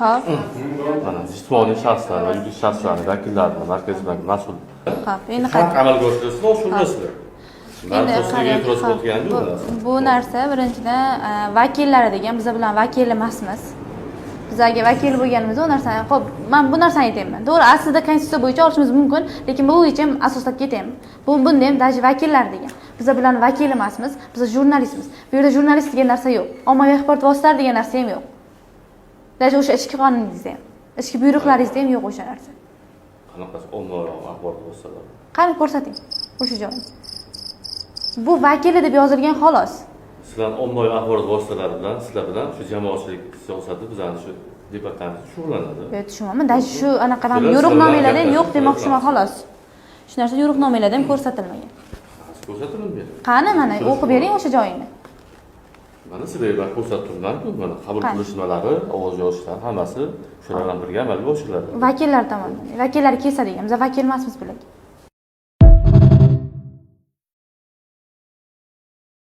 Ho'p. Mana jismoniy shaxslar va yuridik shaxslarni vakillarini Markaziy bank mas'ul. Ho'p, endi Haq qarang. amalga oshirilsin, oshirilmasizlar. Endi Endi qarang, e'tiroz ho'p, qilayotgani yo'q bu, bu narsa. bu narsa birinchidan vakillari degan, biza bilan vakil emasmiz. Bizlarga vakil bo'lganimizda u narsani, ho'p, man bu narsani aytyapman. To'g'ri, aslida konstitutsiya bo'yicha olishimiz mumkin, lekin bu bo'yicha ham asoslab ketyapman. Bunda ham даже vakillar degan. Biza bilan vakil emasmiz, biz jurnalistmiz. Bu yerda jurnalist degan narsa yo'q. Ommaviy axborot vositalari degan narsa ham yo'q. Даже o'sha ichki qonuningizda ham, ichki buyruqlaringizda ham yo'q o'sha narsa. Qanaqasi ommaviy axborot vositalari? Qani, ko'rsating o'sha joyini. Bu vakili deb yozilgan, xolos. Sizlarni ommaviy axborot vositalari bilan, sizlar bilan shu jamoatchilik siyosati bizani shu departament shug'ullanadi. Yo'q, tushunmayman. Даже shu anaqa ham Sizlar yo'riqnomalarda ham sizlar yo'q demoqchiman, gaplashib. xolos. Shu narsa yo'riqnomalarda ham ko'rsatilmagan. Ko'rsatilmaydi. Qani, mana, o'qib bering o'sha joyini. Mana, sizlarga man ko'rsatib turibman-ku, mana qabul Qani? qilish nimalari, ovoz yozishlar hammasi shular bilan birga amalga oshiriladi. Vakillar tomonidan. Vakillar kelsa degan. Biz vakil emasmiz bularga.